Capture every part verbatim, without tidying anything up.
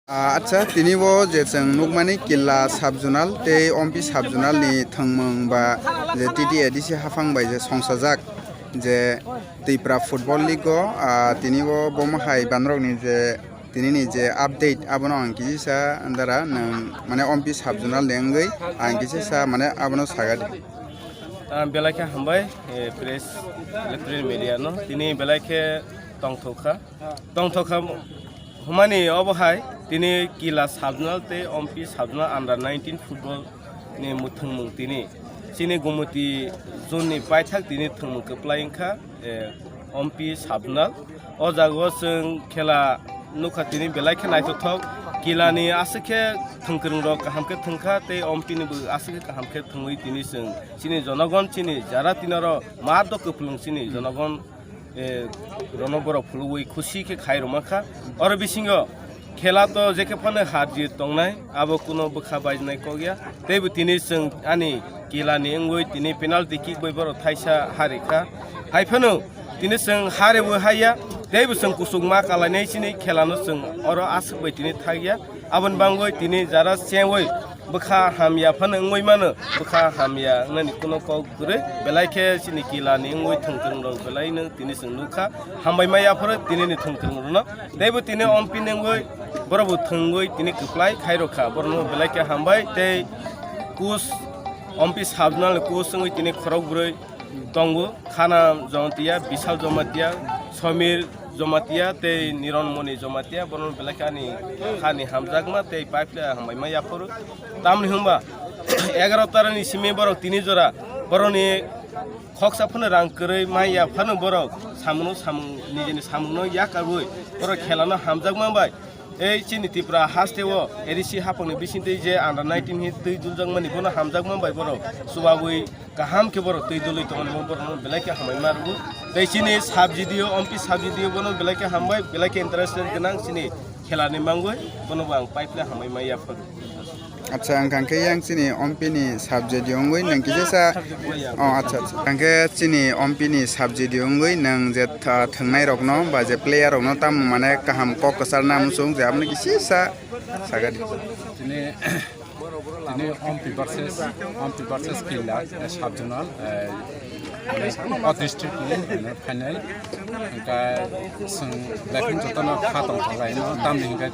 Ah, acha, tini bo je chwng nukmani Killa sub-zonal tei Ompi sub-zonal ni thwngmung ba je T T A D C haphang bai je songsajak je Tipra Football League o, ah, tini bo bomo hai banrok ni je tini ni je update abono ang kisa sa dara nwng mane Ompi sub-zonal ni wngwi ang kisa sa mane abono saga di. Ah, belai khe hambai, eh, press, electronic media no. Tini belai khe tongthok kha. Tongthok kha hwnmani obo hai, tini Killa sub-zonal tei Ompi sub-zonal under nineteen football ni mwthangmung tini. Chini Gumoti zone ni paithak tini thwngmung kwplai wngkha, eh, Ompi sub-zonal. O jaga o chwng khela nukha tini belai khe naithothok. Killa ni aswk khe thwngkwrwng rok kaham khe thwngkha tei Ompi ni bo aswk khe kaham khe thwngwi tini chwng chini jonogon chini jara tini oro ma do kwplwng chini jonogon, eh, rono borok phulugwi khusi khe khai rwma kha. Oro bisingo khela to je khe phano har jit tongnai, abo kuno bwkha baijnai kok ya. Teibo tini chwng ani Killa ni wngwi tini penalty kick bai borok thaisa hari kha. Hai phano tini chwng hariwi haiya, teibo chwng kuchuk ma kalainai chini khela no chwng oro aswk bai tini thakya. Aboni bangwi tini jara chengwi bwkha hamya phano wngwi mano, bwkha hamya wngnani kuno kok kwrwi, belai khe chini Killa ni wngwi thwngthwng rok belai no tini chwng nukha, hambai ma yaphoro tini ni thwngthwng rok no. Teibo tini Ompi ni wngwi borok bo thwngwi tini kwplai khai rokha, borok no belai khe hambai tei coach Ompi sub-zonal ni coach wngwi tini khorok bwrwi tongo, Khana Jamatia, Bishal Jamatia, Samir Jamatia tei Niron Moni Jamatia, borok belai khe ani hani hamjakma tei paiphle hambai ma yaphoro. Tamni hwnba egaroh tarani simi borok tini jora borokni khoksa phano rang kwrwi ma ya phano borok samungno samung nijini samungno yakarwi borok khelano hamjakma bai. Ei chini Tripura haste o A D C haphangni bisingtwi je under nineteen hi twi duljakmani bono hamjakma bai borok chubabwi kaham khe borok twi dulwi tongmani bo borokno belai khe hambai ma rwgo. Tei chini sub-G D O, Ompi sub-G D O bono belai khe hambai, belai khe interested gwnang chini khelani mangwi, bono bo ang paiphle hambai ma yapharo. Acha, ang kang khe yang chini Ompi ni sub-G D O wngwi nwng kisa sa. Oh, acha, acha. Ang khe chini Ompi ni sub-G D O wngwi nwng je tha-, thwngnai rokno ba je player rokno tamo mane kaham kok kwchar na muchung je aboni kisa sa sagadi. Tini, tini Ompi versus, Ompi versus Killa, eh, sub-zonal, eh, o district ni, eh, final. Hingke chwng belai kheno jotono kha tong thanglaino, tamni hingke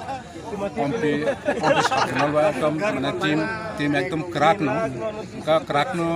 Ompi, Ompi sub-zonal o ekdom mane team, team ekdom kwrak no, hingke kwrak no.